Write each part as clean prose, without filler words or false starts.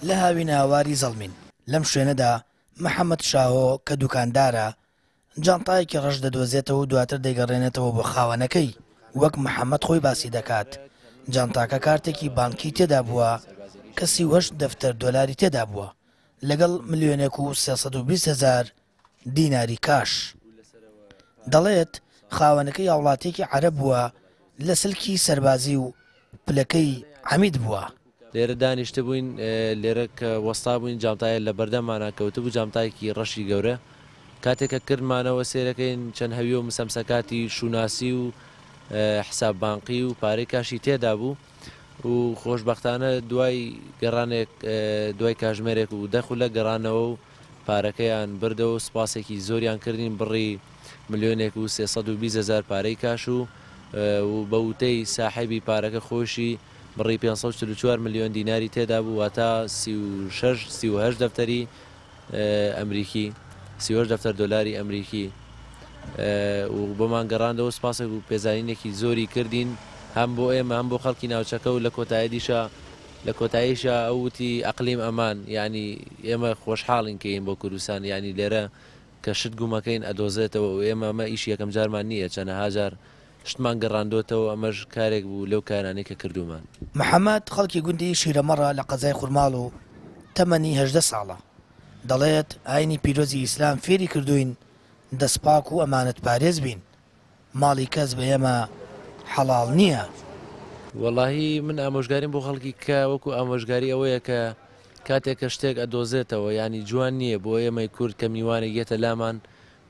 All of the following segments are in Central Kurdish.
لە هاوینەهەواری زەڵمین، لەم شوێنەدا محەمەد شاهۆ کە دوکاندارە، جانتایەکی ڕەش دەدۆزێتەوە و دواتر دەیگەڕێنێتەوە بۆ خاوەنەکەی، وەک محەمەد خۆی باسی دەکات، جانتاکە کارتێکی بانکی تێدا بووە کە 38 دەفتەر دۆلاری تێدا بووە، لەگەڵ ملیۆنێک و 320 هەزار دیناری کاش. دەڵێت، خاوەنەکەی هاوڵاتییەکی عەرەب بووە لە سلکی سەربازی و پلەکەی عەمید بووە. لێرە دانیشتبووین، لێرە کە وەستابووین جانتایە لە بەردەمانا کەوتبوو، جانتایەکی ڕەشی گەورە. کاتێک کە کردمانەوە سەیرەکەین چەند هەویە و مسەمسەکاتی شوناسی و حساب بانقی و پارەی کاشی تێدا بوو و خۆشبەختانە دوای گەڕانێک دوای کاژمێرێک و دە خولەک گەڕانەوە و پارەکەیان بردەوە و سوپاسێکی زۆریان کردین بڕی ملیۆنێک و 320 هەزار پارەی کاش و و بە وتەی ساحێبی پارەکە خۆیشی بڕی 544 ملیۆن دیناری تێدا بوو واتە 36 38 دەفتەری ئەمریکی 38 دەفتەر دۆلاری ئەمریکی و بۆمان گەڕاندەوە سوپاسێک و پێزانینێکی زۆری کردین هەم بۆ ئێمە هەم بۆ خەڵکی ناوچەکە و لە کۆتاییدیشا لە کۆتاییشا ئەو وتی ئەقلیم ئەمان یانی ئێمە خۆشحاڵین کە یین بۆ کوردستان یانی لێرە کە شت گومەکەین ئەدۆزێتەوە و ئێمە ئەمە ئیشی یەکەم جارمان نییە چەنەها جار شتمان گەڕاندۆتەوە ئەمەش کارێک بوو لەو کارانەی کە کردوومان. محەمەد خەڵکی گوندی شیرەمەڕە لە قەزای خورماڵ و تەمەنی 18 ساڵە، دەڵێت، ئاینی پیرۆزی ئیسلام فێری کردووین دەستپاک و ئەمانەتپارێز بین، ماڵی کەس بە ئێمە حەڵاڵ نییە. وەڵاهی من ئامۆژگاریم بۆ خەڵکی کە وەکو ئامۆژگاری ئەوەیە کە کاتێک کە شتێک ئەدۆزێتەوە یانی جوان نییە بۆ ئێمەی کورد کە میوانێک یەتە لامان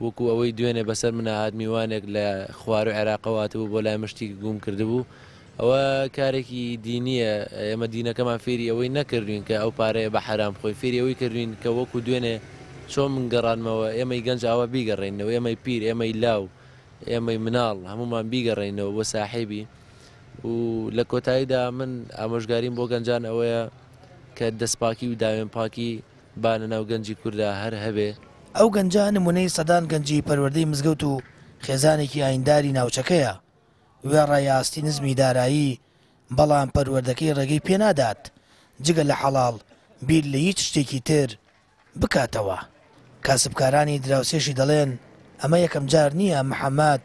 وەکو ئەوەی دوێنێ بەسەر منا هات میوانێک لە خواروو عێراقەوە هاتبوو بۆ لای من شتیکی گوم کردبوو ئەوە کارێکی دینیە ئێمە دینەکەمان فێری ئەوەی نەکردوین کە ئەو پارەیە بە حەرام خۆی فێری ئەوەی کردوین کە وەکو دوێنێ چۆن من گەڕانمەوە ئێمەی گەنج ئاوا بیگەڕێنەوە ئێمەی پیر ئێمەی لاو ئێمەی مناڵ هەموومان بیگەڕێنەوە بۆ ساحێبی و لە کۆتاییدا من ئامۆژگاریم بۆ گەنجان ئەوەیە کە دەستپاکی و داوێن پاکی با لە ناو گەنجی کوردا هەر هەبێ. ئەو گەنجە نمونەی سەدان گەنجی پەروەردەی مزگەوت و خێزانێکی ئاینداری ناوچەکەیە، وێڕای ئاستی نزمی دارایی، بەڵام پەروەردەکەی ڕێگەی پێنادات جگە لە حەڵاڵ بیر لە هیچ شتێکی تر بکاتەوە. کاسبکارانی دراوسێشی دەڵێن، ئەمە یەکەمجار نییە محەمەد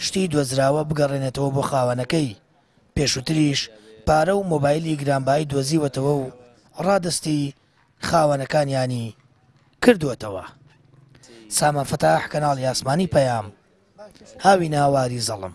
شتی دۆزراوە بگەڕێنێتەوە بۆ خاوەنەکەی، پێشووتریش پارە و مۆبایلی گرانبایی دۆزیوەتەوە و ڕادەستی خاوەنەکانیانی کردووەتەوە. سامان فەتاح، کەناڵی ئاسمانی پەیام، هاوینەهەواری زەڵم.